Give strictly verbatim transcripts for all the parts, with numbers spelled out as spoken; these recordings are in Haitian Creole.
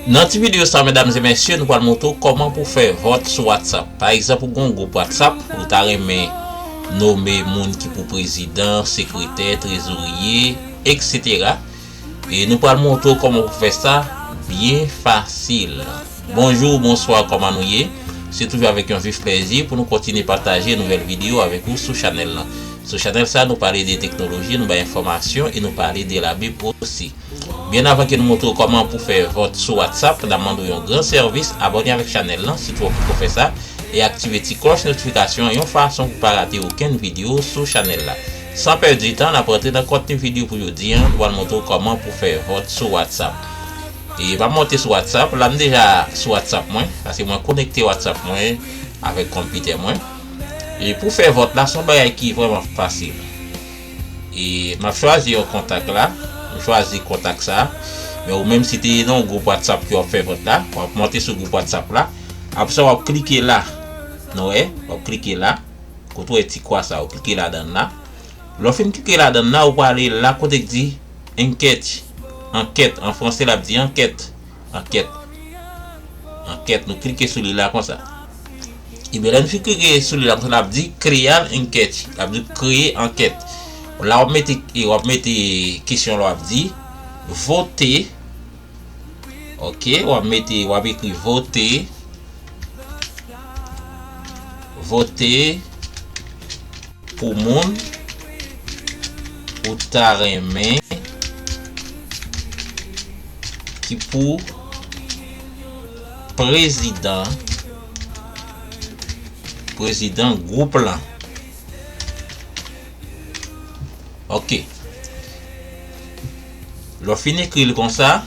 Nan ti videyo sa, medam e mesye, nou pral montre w kòman pou fè vòt sou WhatsApp. Pa egzanp, ou gen yon gwoup WhatsApp, ou ta renmen nome moun ki pou prezidan, sekretè, trezorye, etsetera. E nou pral montre w kòman pou fè sa byen fasil. Bonjou, bonswa, kòman nou ye? Se toujou avèk yon vif plèzi pou nou kontinye pataje nouvèl videyo avèk ou sou chanèl lan. Sou chanèl sa, nou pale de teknoloji, nou bay enfòmasyon e nou pale de Labib osi. Byen avan ke nou montre w kòman pou fè vòt sou WhatsApp, n ap mande w yon gran sèvis, abòne avèk chanèl lan, sitou w poko fè sa, e aktive ti klòch notifikasyon an yon fason pou pa rate okenn videyo sou chanèl la. San pèdi tan, n ap rantre nan kontni videyo pou jodi a, nou pral montre w kòman pou fè vòt sou WhatsApp. E m ap monte sou WhatsApp, la m deja sou WhatsApp mwen, paske mwen konekte WhatsApp mwen avèk konpitè mwen. E pou fè vòt la, se yon bagay ki vrèman fasil. E m ap chwazi yon kontak la. M chwazi kontak sa. Men ou menm, si te nan yon gwoup WhatsApp ke w ap fè vòt la, w ap monte sou gwoup WhatsApp la. Apre sa, w ap klike la. Nou wè, w ap klike la. Kote w wè ti kwa sa, w klike ladan l la. Lè w fin klike ladan l la, ou prale la kote k di enquête. Ankèt. An franse, l ap di ankèt. Ankèt. Ankèt. Nou klike sou li la konsa. Ebyen, lè nou fin klike sou li la konsa, l ap di crear enquête. L ap di kreye ankèt. La, w ap mete, e w ap mete kesyon la, w ap di vote. Ok, w ap mete, w ap ekri vote. Vote pou moun ou ta renmen ki pou prezidan, prezidan gwoup lan. Ok. Lè w fin ekri l konsa,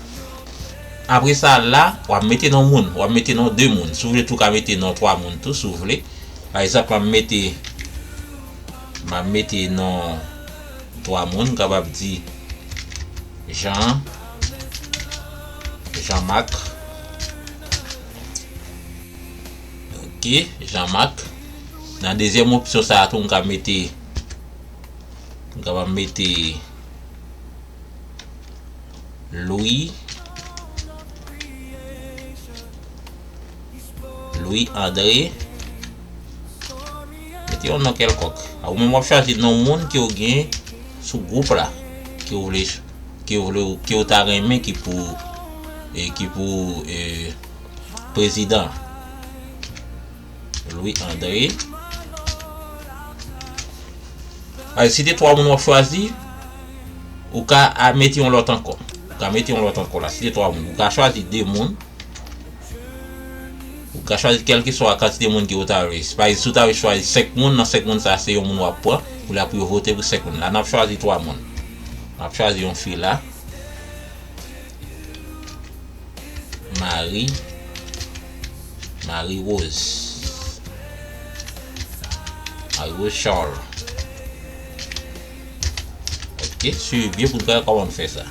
apre sa la, w ap mete non moun, w ap mete non de moun. Si w vle tou, w ka mete non twa moun tou, si w vle. Pa egzanp, m ap mete, m ap mete non twa moun, m kapab di Jean, Jean Marc. Ok, Jean Marc. Nan dezyèm opsyon sa a tou, m ka mete, m kapab mete Louis, Louis André. Mete yon non kèlkonk. A, ou menm w ap chwazi non moun ke w gen sou gwoup la, ke w vle, ke w vle, ke w ta renmen ki pou, e, ki pou, e, prezidan. Louis André. Alò, si te twa moun w ap chwazi, ou ka a mete yon lòt ankò. Ou ka mete yon lòt ankò la. Si te twa moun, ou ka chwazi de moun. Ou ka chwazi kèlkeswa kantite moun ke ou ta vle. Pa egzanp, si ou ta vle chwazi senk moun, nan senk moun sa, se yon moun w ap pran. Pou la pou yo vote pou senk moun. La, n ap chwazi twa moun. N ap chwazi yon fi la. Marie, Marie Rose. Marie Rose Charles. Ok, swiv byen pou n ka wè kòman n fè sa.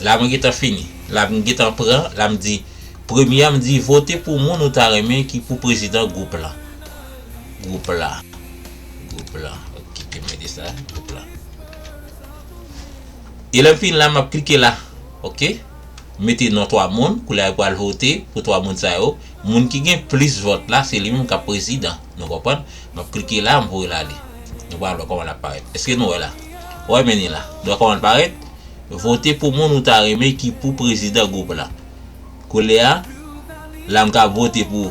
La, mwen gentan fini. La, mwen gentan pran. La, m di, premye a, m di, vote pou moun ou ta renmen ki pou prezidan gwoup la. Gwoup la. Gwoup la. Ok, ke m mete sa. Gwoup la. E lè m fin la, m ap klike la. Ok? M mete non twa moun, koulye a yo pral vote pou twa moun sa yo. Moun ki gen plis vòt la, se li menm k ap prezidan. Nou konprann? M ap klike la, m voye l ale. Nou pral wè kòman l ap parèt. Èske nou wè la? Ou wè, men li la. Nou wè kòman l parèt? Vote pou moun ou ta renmen ki pou prezidan gwoup la. Koulye a, la m ka vote pou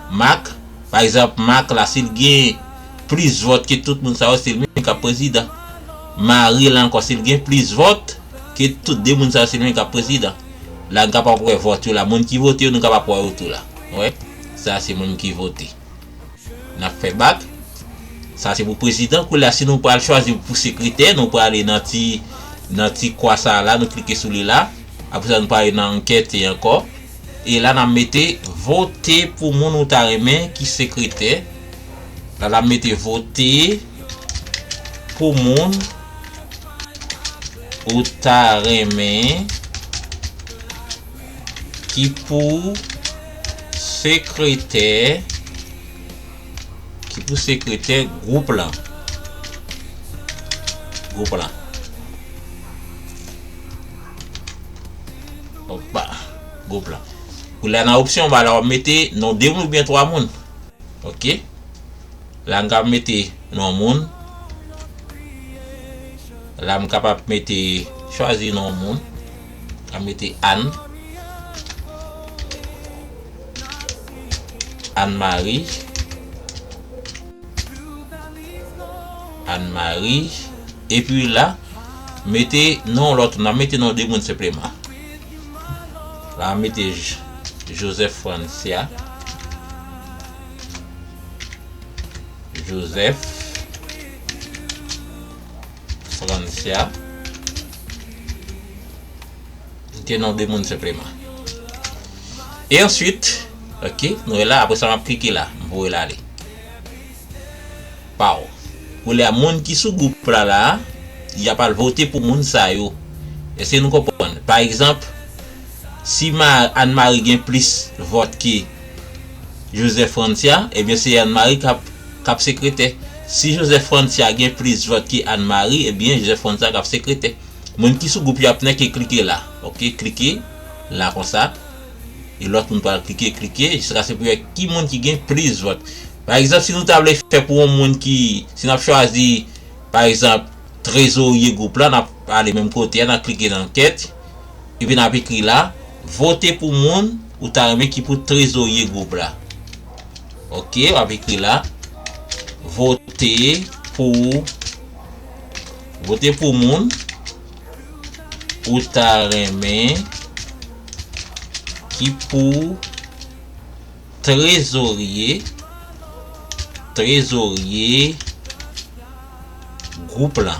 Mak. Pa egzanp, Mak la, si l gen plis vòt ke tout moun sa yo, se li menm k ap prezidan. Mari la ankò, si l gen plis vòt ke tout de moun sa yo, se li menm k ap prezidan. La, n kapab wè vòt yo la. Moun ki vote yo, nou kapab wè yo tou la. Wè, sa se moun ki vote. N ap fè bak. Sa se pou prezidan. Koulye a, si nou pral chwazi pou sekretè, nou prale nan ti, nan ti kwa sa a la, nou klike sou li la. Apre sa, nou prale nan ankèt e ankò. E la, n ap mete vote pou moun ou ta renmen ki sekretè. La, n ap mete vote pou moun ou ta renmen ki pou sekretè, ki pou sekretè gwoup lan. Gwoup lan. Opa, gwoup la. Kounye a nan opsyon ba la, w ap mete non de moun oubyen twa moun. Ok. La m ka mete non moun. La m kapab mete, chwazi non moun. M ka mete Ann. Ann Mari. Ann Mari. Epi la, mete non lòt, n ap mete non de moun senpleman. La, m mete J-, Joseph Francia. Joseph Francia. Mete non de moun senpleman. E answit, ok, nou wè la, apre sa, m ap klike la, m voye l ale. Paw. Kounye a, moun ki sou gwoup la, la, y ap al vote pou moun sa yo. Èske nou konprann? Pa egzanp, si Ma-, Ann Mari gen plis vòt ke Joseph Francia, ebyen, se Ann Mari k ap, k ap sekretè. Si Joseph Francia gen plis vòt ke Ann Mari, ebyen, Joseph Francia k ap sekretè. Moun ki sou gwoup yo ap nèke klike la. Ok, klike la konsa. E lòt moun pral klike, klike, jiskaske pou wè ki moun ki gen plis vòt. Pa egzanp, si nou ta vle fè pou yon moun ki, si n ap chwazi, pa egzanp, trezorye gwoup la, n ap ale menm kote a, n ap klike nan kèt, epi n ap ekri la, vote pou moun ou ta renmen ki pou trezorye gwoup la. Ok, w ap ekri la, vote pou, vote pou moun ou ta renmen ki pou trezorye, trezorye gwoup lan.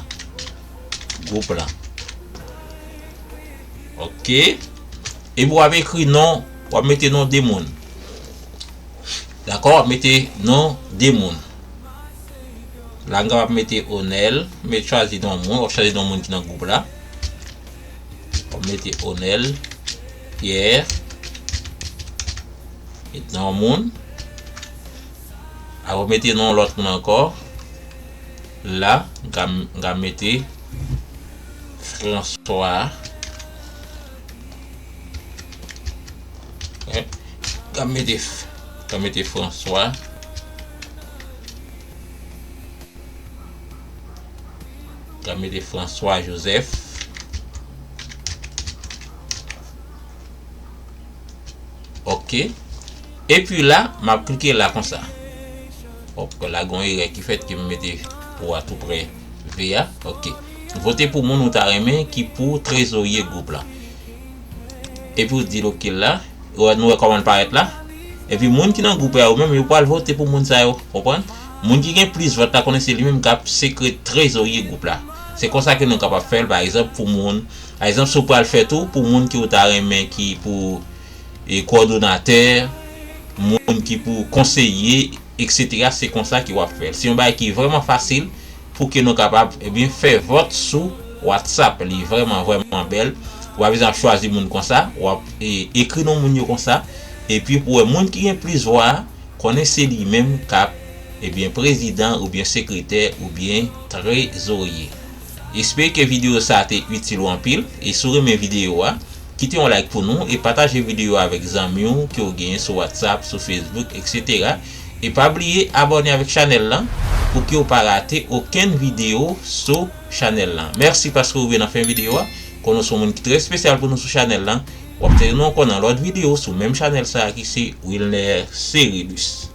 Gwoup lan. Ok. Epi w ap ekri non, w ap mete non de moun. Dakò, w ap mete non de moun. La, m kapab mete Onèl, m mete chwazi non moun, w ap chwazi non moun ki nan gwoup la. W ap mete Onèl Pierre, mete non moun. Apre, w mete non lòt moun ankò. La, m ka, m ka mete François. Eh, m ka mete, m ka mete François. M ka mete François Joseph. Ok. Epi la, m ap klike la konsa. Ok, la gon erè ki fèt ke m mete pou a tou prè V a. Ok. Vote pou moun ou ta renmen ki pou trezorye gwoup la. Epi w di l ok la. Ou wè, nou wè kòman l parèt la. Epi moun ki nan gwoup la yo menm, yo pral vote pou moun sa yo. Konprann? Moun ki gen plis vòt la konnen se li menm k ap sekre trezorye gwoup la. Se konsa ke nou kapab fè l, pa egzanp, pou moun. Pa egzanp, si w pral fè tou, pou moun ki w ta renmen ki pou e, kowòdonatè, moun ki pou konseye, etsetera, se konsa ke w ap fè l. Se yon bagay ki vrèman fasil pou ke nou kapab, ebyen, fè vòt sou WhatsApp. Li vrèman, vrèman bèl. Ou pa bezwen ap chwazi moun konsa, w ap, e, ekri non moun yo konsa. Epi pou wè moun ki gen plis vwa a, konnen se li menm k ap, ebyen, prezidan oubyen sekretè oubyen trezorye. Espere ke videyo sa a te itil ou anpil, e si w renmen videyo a, kite yon like pou nou e pataje videyo a avèk zanmi w ke w genyen sou WhatsApp, sou Facebook, etsetera. E pa bliye abòne avèk chanèl lan pou ke w pa rate okenn videyo sou chanèl lan. Mèsi paske w rive nan fen videyo a. Konnen w se yon moun ki trè espesyal pou nou sou chanèl lan. W ap tande nou ankò nan lòt videyo sou menm chanèl sa a ki se Wilner Cerilus.